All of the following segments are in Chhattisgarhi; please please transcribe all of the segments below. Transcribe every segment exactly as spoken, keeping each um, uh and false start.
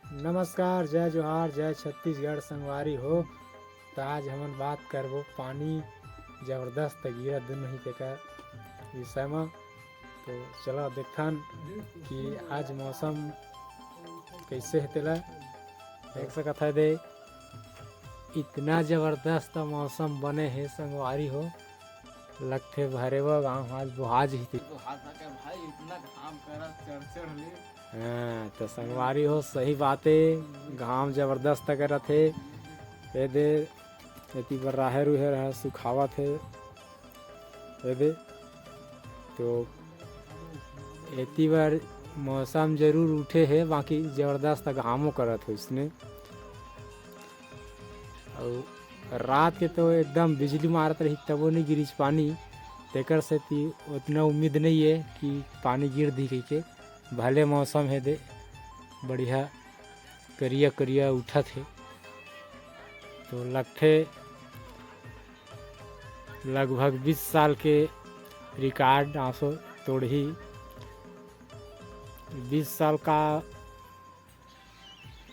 नमस्कार, जय जोहार, जय छत्तीसगढ़ संगवारी हो। त आज हमन बात करबो पानी जबरदस्त गिरत दिन नहीं तेकर विषय म। तो चलो देखथन कि आज मौसम कैसे हे तेला। देख सकत है दे, इतना जबरदस्त मौसम बने हे संगवारी हो, लगथे भरे बर गाँव आज बोहा जही। तो हाथ लगा भाई, इतना घाम करा चढ़ चढ़ ले। हाँ, तो संगवारी हो, सही बात हे, घाम जबरदस्त करत हे। ए दे, एती बर राहेर उहेर ह सुखावत हे। ए दे, तो एती बर मौसम जरूर उठे हे, बाकी जबरदस्त घामो करत हे इसने। अउ रात के तो एकदम बिजली मारत रही, तबो नहीं गिरिस पानी। तेकर सेती उतना उम्मीद नहीं है कि पानी गिर दी कहिके। भले मौसम हे दे, बढ़िया करिया करिया उठत हे, तो लगथे लगभग बीस साल के रिकॉर्ड आंसू तोड़ही। बीस साल का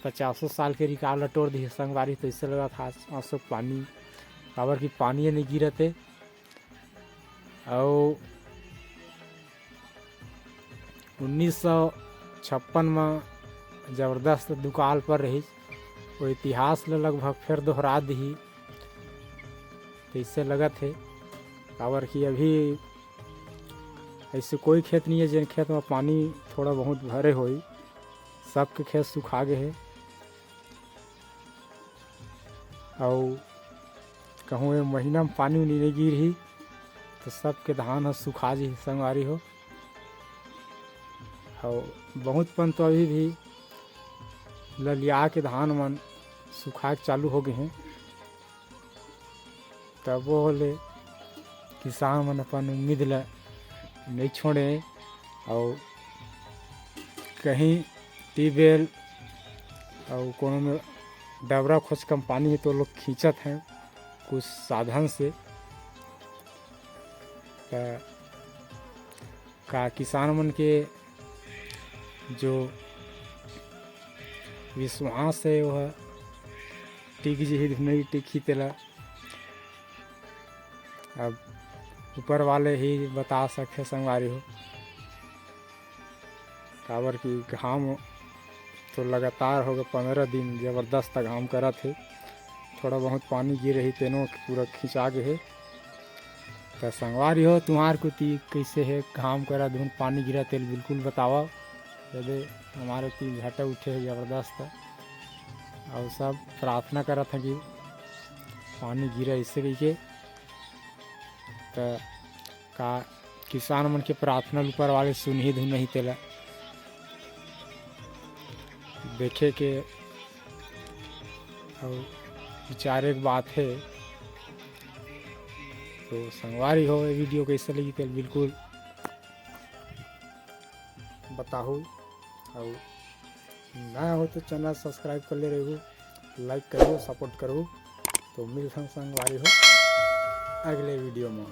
पचासों साल के रिकॉर्ड ला तोड़ दिही संगवारी। तो इससे लगत हे आंसू पानी, काबर कि पानी नहीं गिरत हे। अउ उन्नीस सौ छप्पन म जबरदस्त दुकाल पर रहिस, वो इतिहास ल लगभग फेर दोहरा दिही, तइसे लगत हे। काबर कि अभी ऐसे कोई खेत नहीं है, जेन खेत में पानी थोड़ा बहुत भरे होई, सबके खेत सुखा गए हे। अउ कहूँ ये महीना में पानी उनी नहीं गिरही, तो सबके धान ह सुखा जही संगवारी हो। अउ बहुत पन तो अभी भी ललिया के धान मन सुखाए के चालू हो गए हैं। तबो ले किसान मन अपन उम्मीद ल नहीं छोड़े, अउ कहीं ट्यूबवेल अउ कोनो में डबरा खोज कम पानी है, तो लोग खींचत हैं कुछ साधन से। त का किसान मन के जो विश्वास है, वह टिक जही धुन नहीं टिकही, तेला अब ऊपर वाले ही बता सकथे संगवारी हो। काबर कि घाम तो लगातार हो गए, पंद्रह दिन जबरदस्त घाम करत हे। थोड़ा बहुत पानी गिरे ही, तेनो पूरा खिंचा गए हे। त संगवारी हो, तुम्हार कोती कैसे हे घाम करा धुन पानी गिरा, तेल बिल्कुल बतावा। जदे हमारे ती घटा उठे हे जबरदस्त, अउ सब प्रार्थना करत हैं कि पानी गिरा इससे कहिके। त का किसान मन के प्रार्थना ल ऊपर वाले सुनही धुन नहीं, तेला देखे के अउ विचारे के बात हे। तो संगवारी हो, ये वीडियो कैसे लगी, तेल बिल्कुल बताहू, अउ नया हो तो चैनल सब्सक्राइब कर ले रहू, लाइक करू, सपोर्ट करू। तो मिलथन संगवारी हो अगले वीडियो में।